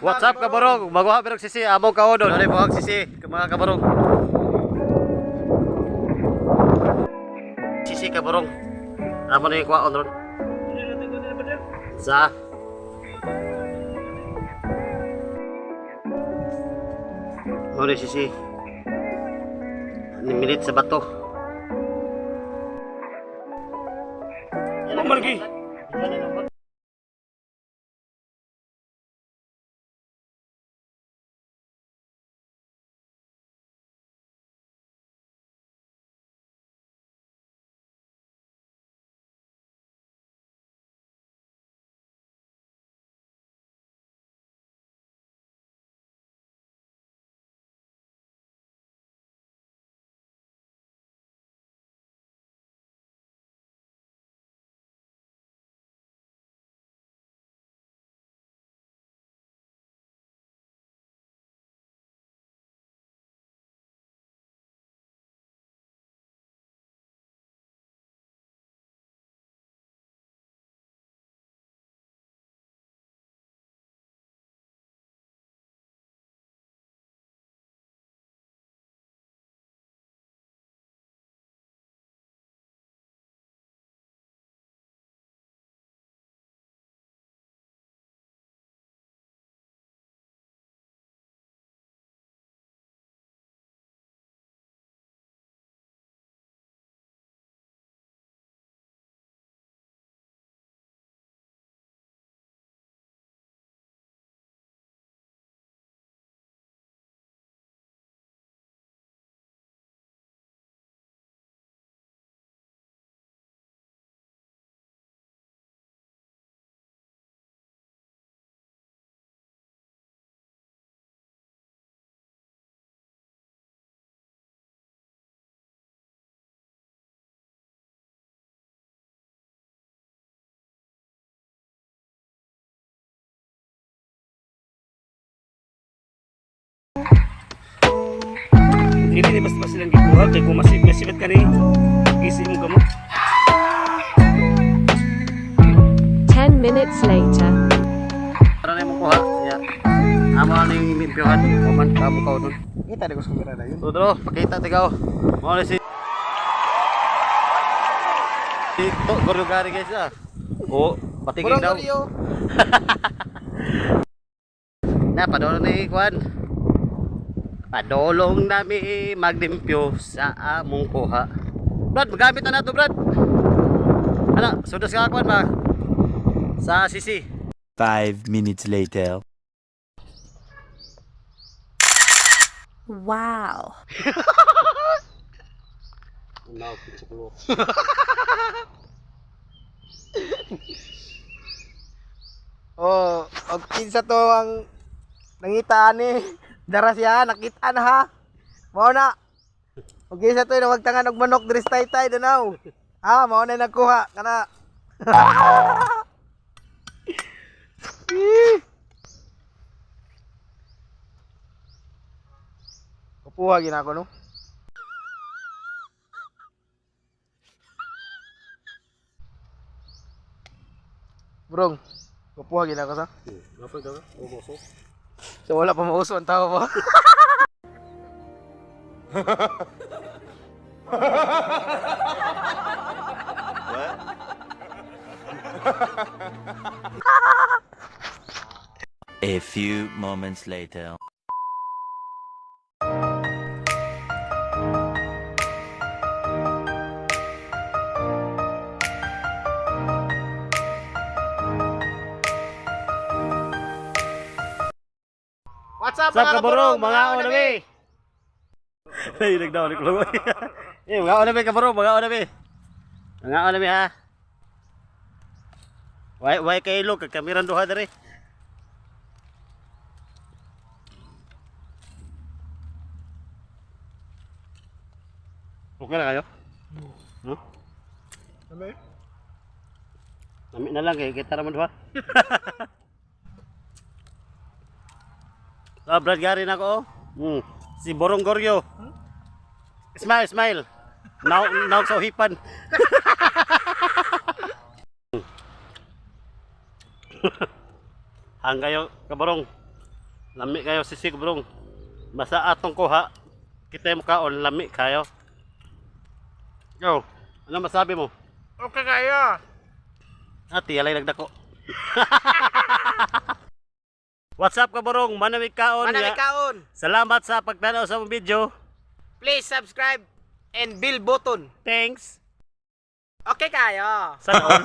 What's up, kabarong? Maguha pero sisi among kaodon. Ano po sisi mga kabarong? Sisi kabarong. Amo na yung kuwaon ron. Sa Mo ni sisi. Nimilit sa bato. Margi. Dili ni basta silang gikuha kay kung masibit ka ni isi mo kamo. 10 minutes later. Para na yung kuha. Ya. Amo na yung limpyohan. Kuman amo kaodon. Kita di ko sa kamera na yun. So, dro, pakita tigaw. Mo na si Ito, Goryugari guys ah. O, patigil daw. Na, padulong ni Kwan. Padulong nami maglimpyo sa among kuha. Brad, magamit na nato, Brad. Ano, sudos ka Kwan ba? Sa sisi. 5 minutes later. Wow. Oh, og kinsa to ang nangita ani. Dara siya, nakita na ha. Mao na. Og kinsa to nawagtangan og manok diri sa taytay danaw. Ah, mao na nagkuha kana. Kupuha gina ako no. Brong, kupuha gina ako sa. So wala pa mauso ang tao pa. A few moments later. What's up, Sa kaborong, mga onabi. Nahilig daw ni Kuloy. Eh, mga onabi kaborong, mga onabi. Mga onabi ha. Why why kay lo kamiran duha dere. Okay na kayo? No? Ano? Lami na lang kay kita raman duha. Ah, Brad Gary na ako. Oh. Si Borong Goryo. Smile, smile. Now, now sa uhipan. Hanggayo, kaborong. Lami kayo sisig, bro. Basta atong kuha, kita mo kaon, lami kayo. Go. Ano masabi mo? Okay kayo. Ati, alay nagdako. What's up, kaborong? Manamig kaon. Manamig kaon. Salamat sa pagtanaw sa among video. Please subscribe and bell button. Thanks. Okay kayo. Sana all.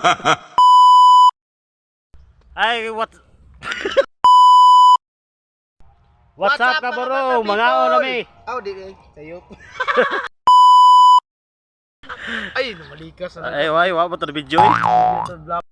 Ay, what? What's up, kaborong? Mga nami. Oh, di eh. Sayop. Ay, namalikas na. Ay, ay, wa mo to video eh. Ito, black.